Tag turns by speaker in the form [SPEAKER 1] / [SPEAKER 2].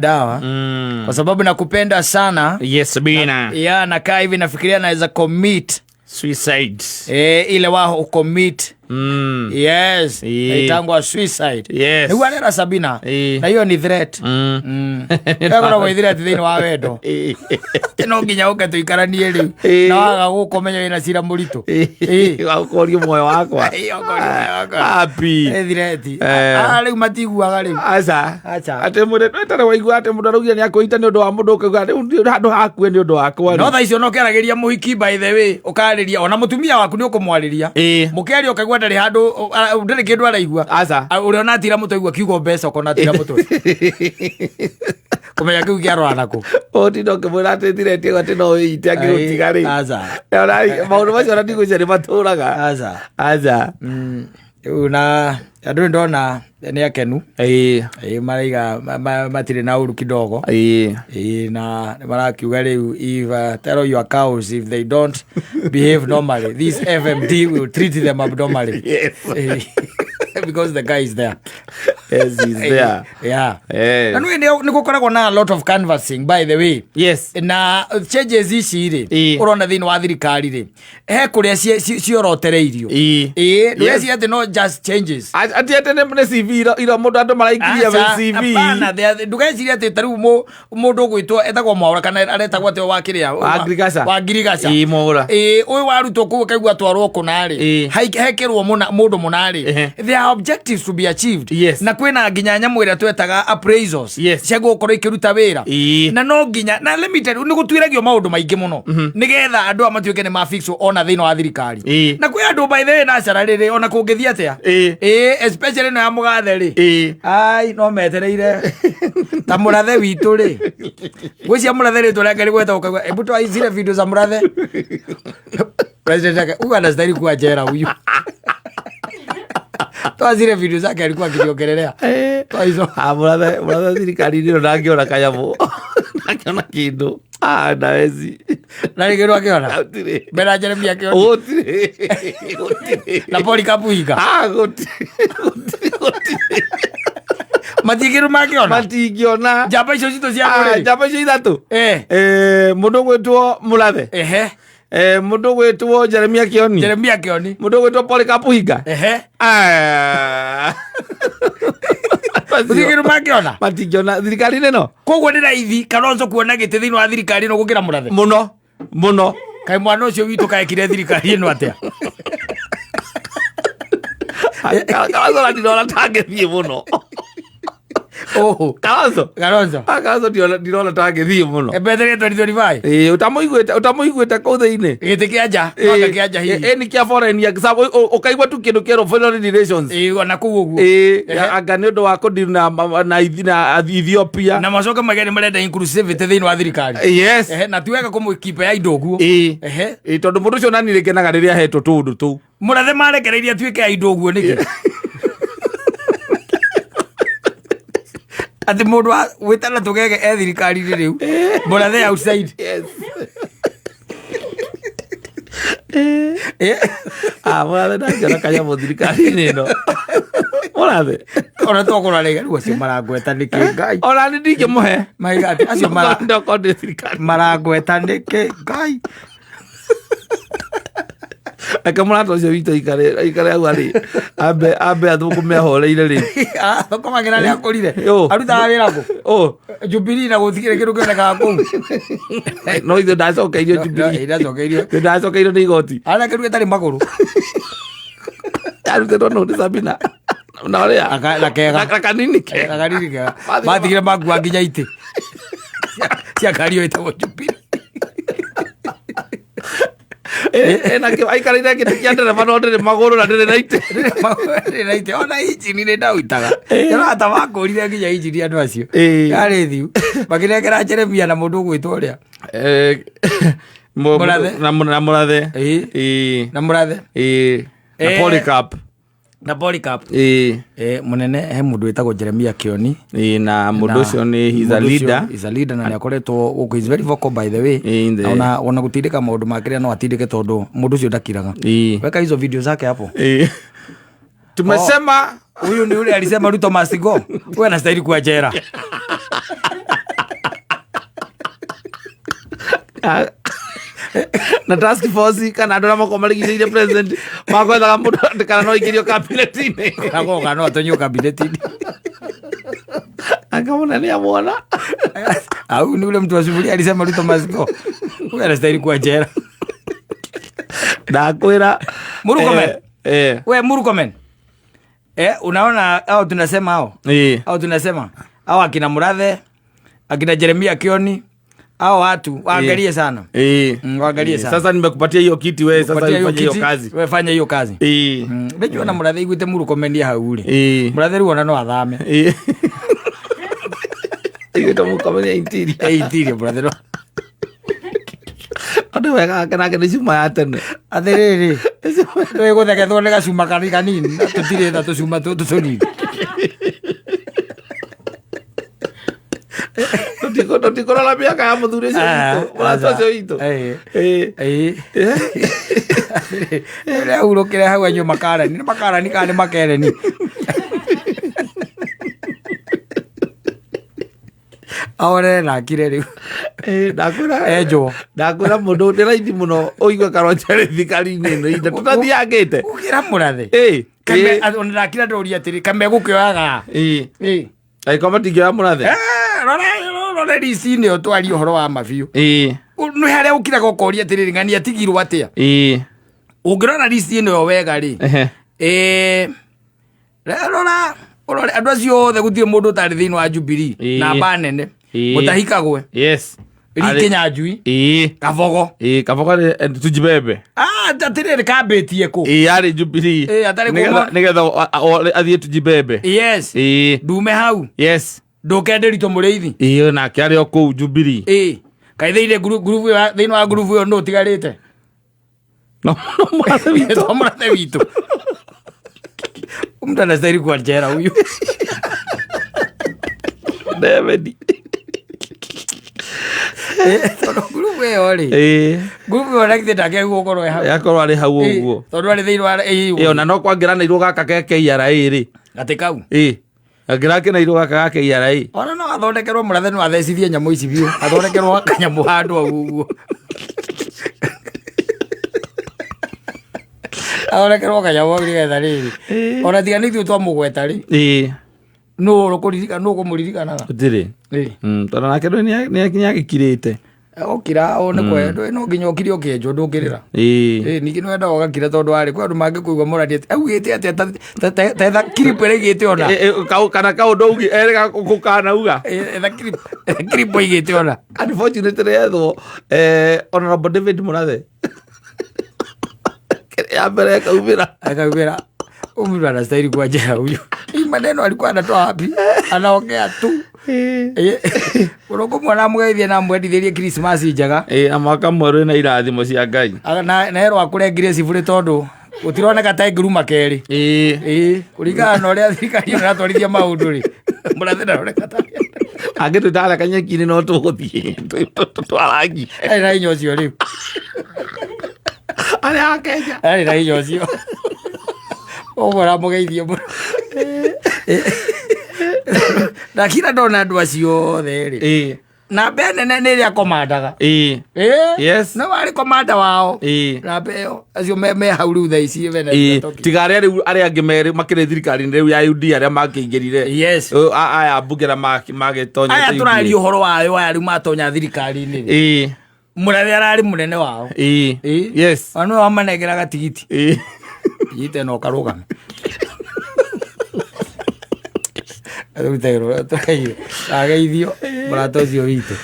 [SPEAKER 1] Dawa kwa sababu nakupenda sana.
[SPEAKER 2] Yes, bina.
[SPEAKER 1] Ya nakaa hivi nafikiria naweza commit
[SPEAKER 2] Suicide.
[SPEAKER 1] Ile waho commit. Yes. Itangwa suicide. Niguo arera Sabina. Na hiyo ni threat. Ĩkoragwo ĩ threat thĩinĩ wa wendo. No nginya ũke tũikaranie rĩu. Na waga gũka ũmenye wĩna cira mũritũ.
[SPEAKER 2] Wakorio muoyo wakwa.
[SPEAKER 1] Ũkorio muoyo wakwa.
[SPEAKER 2] Happy.
[SPEAKER 1] Ĩ threat. Ah, rĩu matiguaga rĩu.
[SPEAKER 2] Aca.
[SPEAKER 1] Aca.
[SPEAKER 2] Atĩ mũndũ ĩtarĩ waigua atĩ mũndũ araugire nĩ akwĩita nĩ ũndũ wa mũndũ, ũkauga rĩu ndiũĩ handũ hakue nĩ ũndũ wakwa.
[SPEAKER 1] No thaa icio no ũkĩaragĩria mũhiki, by the way, ũkarĩria ona mũtumia waku, nĩ ũkũmwarĩria. Mũkĩaria ũkaigua ndarĩ handũ, ndarĩ kĩndũ araigua.
[SPEAKER 2] Aca.
[SPEAKER 1] Ah, ũrĩa ona atira mũtwe, aigua kiugo mbeca, ũkona atira mũtwe kũmenya kĩu kĩarora nakũ.
[SPEAKER 2] Ũtinda ũkĩmwĩra atĩ thireti ĩyo atĩ no wĩite angĩgũtiga rĩ.
[SPEAKER 1] Aca.
[SPEAKER 2] Ona maũndũ macio ona ndigwĩciria nĩ matũraga.
[SPEAKER 1] Aca.
[SPEAKER 2] Aca.
[SPEAKER 1] Rĩu na andũ nĩ ndona nĩ akenu. Ĩĩ, maraiga matirĩ na ũru kidogo. Ĩĩ, na nĩ marakiuga rĩu, if tell your cows if they don't behave normally, this FMD will treat them abnormally. Ĩĩ. Because the guy is there.
[SPEAKER 2] Yes, he's there.
[SPEAKER 1] Yeah. Na nĩ gũkoragwo na a lot of canvassing, by the way. Na changes ici rĩ, ũrona thĩinĩ wa thirikari rĩ, he kũrĩa ciorotereirio. Ĩĩ, ndũreciria atĩ no just changes.
[SPEAKER 2] Ati atĩ nĩ CV iro mũndũ andũ maraingĩria
[SPEAKER 1] Aca,
[SPEAKER 2] CV.
[SPEAKER 1] hapana, ndũgecirie atĩ ta rĩu mũndũ ũgwĩtwo etagwo Mwaũra kana aretagwo atĩ wa kĩrĩa
[SPEAKER 2] Wa Ngirigaca.
[SPEAKER 1] Wa Ngirigaca.
[SPEAKER 2] Ĩĩ, Mwaũra.
[SPEAKER 1] Ĩĩ, ũyũ warutwo kũu ũkaigua twarwo kũna rĩ, hekĩrwo mũndũ mũna rĩ, there are objectives to be achieved. Na kwĩna nginya nyamũ ĩrĩa twetaga appraisals cia gũkorwo ikĩruta wĩra. Na no nginya na let me tell you, nĩ gũtuĩragio maũndũ maingĩ mũno nĩgetha andũ aya matuĩke nĩ mafixwo ona thĩinĩ wa thirikari. Na kwĩ andũ, by the way, na rĩrĩ ona kũngĩthiĩ atĩa, ĩĩ, especially ĩno ya mũgathe rĩ, ai, no metereire ta mũrathe witũ rĩ, gwĩcia mũrathe rĩtwa rĩake rĩgwetwo, ũkaigua, "Hebu toa zile video za mũrathe." President ake huyu anastahili kuwa jela huyu. Toa zile video zake alikuwa akijiongelelea. Toa hizo.
[SPEAKER 2] Ah, mũrathe thirikari-inĩ ĩno ndangĩona kanyamũ, ndangĩona kĩndũ. Ah, ndawezi.
[SPEAKER 1] Na rĩngĩ ndwakĩona
[SPEAKER 2] Gũtirĩ.
[SPEAKER 1] mbere ya Jeremia akĩona
[SPEAKER 2] Gũtirĩ. Gũtirĩ.
[SPEAKER 1] na Polycarp Hinga.
[SPEAKER 2] Ah, gũtirĩ. Gũtirĩ. Gũtirĩ.
[SPEAKER 1] Matingĩrũ makĩona.
[SPEAKER 2] Matingĩona.
[SPEAKER 1] Njamba icio citũ cia
[SPEAKER 2] Ah,
[SPEAKER 1] rũrĩrĩ.
[SPEAKER 2] njamba icio ithatũ. Mũndũ ũgwĩtwo mũrathe, mũndũ ũgwĩtwo Jeremia Kĩoni,
[SPEAKER 1] Jeremia Kĩoni,
[SPEAKER 2] mũndũ ũgwĩtwo Polycarp Hinga. Ah.
[SPEAKER 1] Matingĩrũ makĩona.
[SPEAKER 2] Matingĩona thirikari-inĩ ĩno.
[SPEAKER 1] Koguo nĩ raithi Kalonzo kuona gĩtĩ thĩinĩ wa thirikari ĩno gũkĩra mũrathe?
[SPEAKER 2] Mũno mũno.
[SPEAKER 1] Kaĩ mwana ũcio witũ kaekire thirikari ĩno atĩa?
[SPEAKER 2] Kalonzo na ndirona tangĩthiĩ mũno.
[SPEAKER 1] Ũhũ.
[SPEAKER 2] Kalonzo.
[SPEAKER 1] Kalonzo.
[SPEAKER 2] Ah, Kalonzo ndirona tangĩthiĩ mũno.
[SPEAKER 1] Ebetherie 2025.
[SPEAKER 2] Ĩĩ, ũtamũiguĩte kũu thĩinĩ.
[SPEAKER 1] Gĩtĩ kĩa nja mwaka kĩa nja hihi.
[SPEAKER 2] Ĩ, nĩ kĩa foreign exam, ũkaigua tu kĩndũ kĩerwo foreign relations.
[SPEAKER 1] Ĩĩ, ona kũu ũguo.
[SPEAKER 2] Ĩĩ, anga nĩ ũndũ wa kũdeal na Ethiopia.
[SPEAKER 1] Na macoke magere nĩ marenda inclusivity thĩinĩ wa thirikari. Na ti wega kũmũkipa ya indo ũguo.
[SPEAKER 2] Ĩĩ, tondũ mũndũ ũcio nani rĩkenaga rĩrĩa ahetwo tũũndũ tũu.
[SPEAKER 1] Mũrathe marekereirie atuĩke ya indo ũguo nĩkĩ, atĩ mũndũ wĩtana tũgege e thirikari-inĩ rĩu, mũrathe outside?
[SPEAKER 2] Ah, mũrathe ndangĩona kanyamũ thirikari-inĩ ĩno, mũrathe.
[SPEAKER 1] Ona tokũrora rĩga rĩu acio marangweta nĩkĩ, Ngai?
[SPEAKER 2] Ona nĩ ndingĩmũhe.
[SPEAKER 1] Maiga atĩ acio mara
[SPEAKER 2] Ndokorwo ndĩ thirikari.
[SPEAKER 1] Marangweta nĩkĩ, Ngai?
[SPEAKER 2] Reke mũrata ũcio witũ aikare hau arĩ, ambe athũkũme ahoreire rĩ.
[SPEAKER 1] Ah, thũkũmagĩra nĩ akũrire.
[SPEAKER 2] Ũ.
[SPEAKER 1] Arutaga wĩra kũ?
[SPEAKER 2] Ũ.
[SPEAKER 1] Jubilee, na gũtigĩrĩ kĩndũ kĩonekaga kũu.
[SPEAKER 2] No ithuĩ ndacokeirio Jubilee.
[SPEAKER 1] Ndacokeirio.
[SPEAKER 2] Ndacokeirio nĩ igoti.
[SPEAKER 1] Arĩa kĩndũ gĩtarĩ magũrũ.
[SPEAKER 2] Arutĩtwo nũ? Nĩ Sabina na ũrĩa
[SPEAKER 1] Na kega.
[SPEAKER 2] Na kanini kega.
[SPEAKER 1] Na kanini kega. Matigire makua nginya itĩ cia ngari ĩyo ĩtagwo Jubilee.
[SPEAKER 2] Ena aikarĩire gĩtĩ kĩa ndereba no ndĩrĩ magũrũ na ndĩrĩ na itĩ.
[SPEAKER 1] Ndĩrĩ na itĩ, ona injini nĩ ndautaga ĩrata makũrire nginya injini andũ acio. Yarĩ thiu makĩnengera Jeremia na mũndũ ũgwĩtwo ũrĩa. Mũrathe.
[SPEAKER 2] Na mũrathe.
[SPEAKER 1] Na mũrathe.
[SPEAKER 2] Ĩĩ. Na Polycarp.
[SPEAKER 1] Na Polycarp.
[SPEAKER 2] Ĩĩ.
[SPEAKER 1] Mũnene, he mũndũ wĩtagwo Jeremia Kĩoni.
[SPEAKER 2] Ĩĩ, na mũndũ ũcio nĩ he's a
[SPEAKER 1] Mũndũ ũcio
[SPEAKER 2] leader.
[SPEAKER 1] is a leader na nĩ akoretwo gũkũ, he's very vocal, by the way.
[SPEAKER 2] Ĩĩ,
[SPEAKER 1] Ona gũtindĩka maũndũ makĩrĩa no atindĩke tondũ mũndũ ũcio ndakiraga. Weka hizo video zake hapo.
[SPEAKER 2] Ĩĩ. Tumesema
[SPEAKER 1] Huyu ni yule alisema Ruto must go. Huyu anastahili kuwa jela.
[SPEAKER 2] Na task force kana andũ arĩa makoragwo marigicĩirie president makwethaga mũndũ atĩ kana no aingĩrio cabinet-inĩ.
[SPEAKER 1] Agoka no atonyio kabineti-inĩ.
[SPEAKER 2] Akamona nĩ amwona.
[SPEAKER 1] Au ni ule mtu wa sufuria alisema Ruto must go. Huyu anastahili kuwa jela.
[SPEAKER 2] Ndakwĩra.
[SPEAKER 1] Murkomen.
[SPEAKER 2] Eh.
[SPEAKER 1] We Murkomen. Unaona au tunasema hao? Au tunasema hao akina Murathe, akina Jeremia Kioni, hao watu waangalie sana. Waangalie sana.
[SPEAKER 2] Sasa nimekupatia hiyo kiti wewe, sasa
[SPEAKER 1] Patia hiyo
[SPEAKER 2] ufanye hiyo
[SPEAKER 1] kiti,
[SPEAKER 2] kazi.
[SPEAKER 1] Wewe fanya hiyo kazi. Unajua na Murathe iguite Murkomen hau ri. Murathe rĩu ona no athame.
[SPEAKER 2] Iguite Murkomen ya interior.
[SPEAKER 1] Interior Murathe no.
[SPEAKER 2] Andũ wega wake nake nĩ cuma ya tene.
[SPEAKER 1] Atĩrĩrĩ, twĩgũthekethwo nĩ gacuma kanini, na tũtirĩ tha tũcuma tũtũ tũnini.
[SPEAKER 2] Tũtikũrora mĩaka ya mũthuri ũcio witũ, mũrata ũcio witũ.
[SPEAKER 1] Rĩrĩa ahurũkire hau anyue makarani, nĩ makarani kana nĩ makereni? Ahorere na akire rĩu.
[SPEAKER 2] Ndakwĩra
[SPEAKER 1] Enjwo.
[SPEAKER 2] Ndakwĩra mũndũ nĩ raithi mũno ũigue Karanja arĩ thirikari-inĩ ĩno itũ. Tũtathiangĩte.
[SPEAKER 1] Ũkĩra Mũrathe. Kame, ona ndakira ndũria atĩrĩ, kame gũkĩoyaga.
[SPEAKER 2] Angĩkorwo matingĩoya Mũrathe.
[SPEAKER 1] Rora risi-inĩ ĩyo twarie ũhoro wa ma biũ. Nĩ harĩa ũkiraga ũkoria atĩrĩrĩ, ng'ani atigirwo atĩa? Ũngĩrora risi ĩno ĩyo wega rĩ, rora, ũrore andũ acio othe gũtirĩ mũndũ ũtarĩ thĩinĩ wa Jubilee. Namba nene. Mũtahikagwe. Ri Kinyanjui. Kabogo.
[SPEAKER 2] Kabogo nĩ Tujibebe.
[SPEAKER 1] Atĩrĩrĩ, kambĩtie kũ?
[SPEAKER 2] Arĩ Jubilee.
[SPEAKER 1] Atarĩ
[SPEAKER 2] Nĩgetha
[SPEAKER 1] kũma-
[SPEAKER 2] athiĩ Tujibebe.
[SPEAKER 1] Yes. Ndume hau.
[SPEAKER 2] Yes.
[SPEAKER 1] Ndũkende Ruto Mũrĩithi.
[SPEAKER 2] Nake arĩ o kũu Jubilee.
[SPEAKER 1] Kaĩ thĩinĩ ngurubu ĩyo, thĩinĩ wa ngurubu ĩyo nũ ũtigarĩte?
[SPEAKER 2] No, no Mũrathe witũ.
[SPEAKER 1] No Mũrathe witũ. Mtu anastahili kuwa jela huyu.
[SPEAKER 2] David.
[SPEAKER 1] Tondũ ngurubu ĩyo rĩ. Ngurubu ĩyo na githĩ ndakĩagĩrĩirwo gũkorwo ĩ hau.
[SPEAKER 2] Yakorwo arĩ hau ũguo.
[SPEAKER 1] Tondũ arĩ thĩinĩ wa,
[SPEAKER 2] Ona no kwangĩranĩirwo gaka ke KRA rĩ.
[SPEAKER 1] Gatĩ kau.
[SPEAKER 2] Angĩrakĩnairwo gaka ga KRA.
[SPEAKER 1] Ona no athondekerwo Mũrathe, no athecithie nyamũ ici biũ. Athondekerwo kanyamũ handũ hau ũguo. Athondekerwo kanyamũ hau nĩgetha rĩrĩ. Ona tiga nĩ ithuĩ twamũgweta rĩ. Nũ ũkũririkana, nũ ũkũmũririkanaga?
[SPEAKER 2] Gũtirĩ. Tondũ nake ndũĩ nĩagĩkirĩte.
[SPEAKER 1] Okira, o nĩ kwe, ndũĩ no nginya ũkire ũkĩenjwo, ndũngĩrĩra. Ningĩ nĩ wendaga ũgakira tondũ warĩ kwĩ andũ mangĩkũigua mũraria atĩ, augĩte atĩa ta etha clip ĩrĩa ĩigĩte ona.
[SPEAKER 2] Kana kaũndũ augi, erĩga gũkanauga.
[SPEAKER 1] Etha clip, etha clip ĩigĩte ona.
[SPEAKER 2] Unfortunately ethwo, Honorable David Mũrathe. Kĩrĩa ya mbere ekaumĩra.
[SPEAKER 1] Ekaumĩra. Huyu mtu anastahili kuwa jela huyu. Hii maneno alikuwa anatoa wapi? Anaongea tu. Ũrũkũ mwana amũgeithie na amwendithĩrie Christmas njega.
[SPEAKER 2] Na mwaka mwerũ na irathimo cia Ngai.
[SPEAKER 1] Aga, na erwo akũrengire cibũrĩ tondũ gũtironeka ta ĩngĩruma kerĩ. Kũringana na ũrĩa thirikari ĩno ĩratwarithia maũndũ rĩ. Mũrathe ndaroneka ta
[SPEAKER 2] Angĩtwĩta harĩa kanyeki-inĩ no tũgũthiĩ, twarangie.
[SPEAKER 1] Arĩ na hinya ũcio rĩu.
[SPEAKER 2] Arĩ a Kenya.
[SPEAKER 1] Arĩ na hinya ũcio. Ũguo aramũgeithie mũno. Ndakira ndona andũ acio othe rĩ. Namba nene nĩ ĩrĩa komandaga.
[SPEAKER 2] Yes.
[SPEAKER 1] No arĩ komanda wao. Namba ĩyo, acio me hau rĩu thaa ici mena Toki.
[SPEAKER 2] Tiga arĩa rĩu arĩa angĩ merĩ makĩrĩ thirikari-inĩ rĩu ya UD arĩa makĩingĩrire.
[SPEAKER 1] Yes.
[SPEAKER 2] Aya mbunge arĩa magĩtonyete
[SPEAKER 1] Aya
[SPEAKER 2] UDA.
[SPEAKER 1] tũraria ũhoro wayo, aya rĩu matonya thirikari-inĩ rĩ. Mũrathe ararĩ mũnene wao.
[SPEAKER 2] Yes.
[SPEAKER 1] Ona nĩwe wamanengeraga tigiti. Nyite na ũkarũgame. Ageithio mũrata ũcio witũ.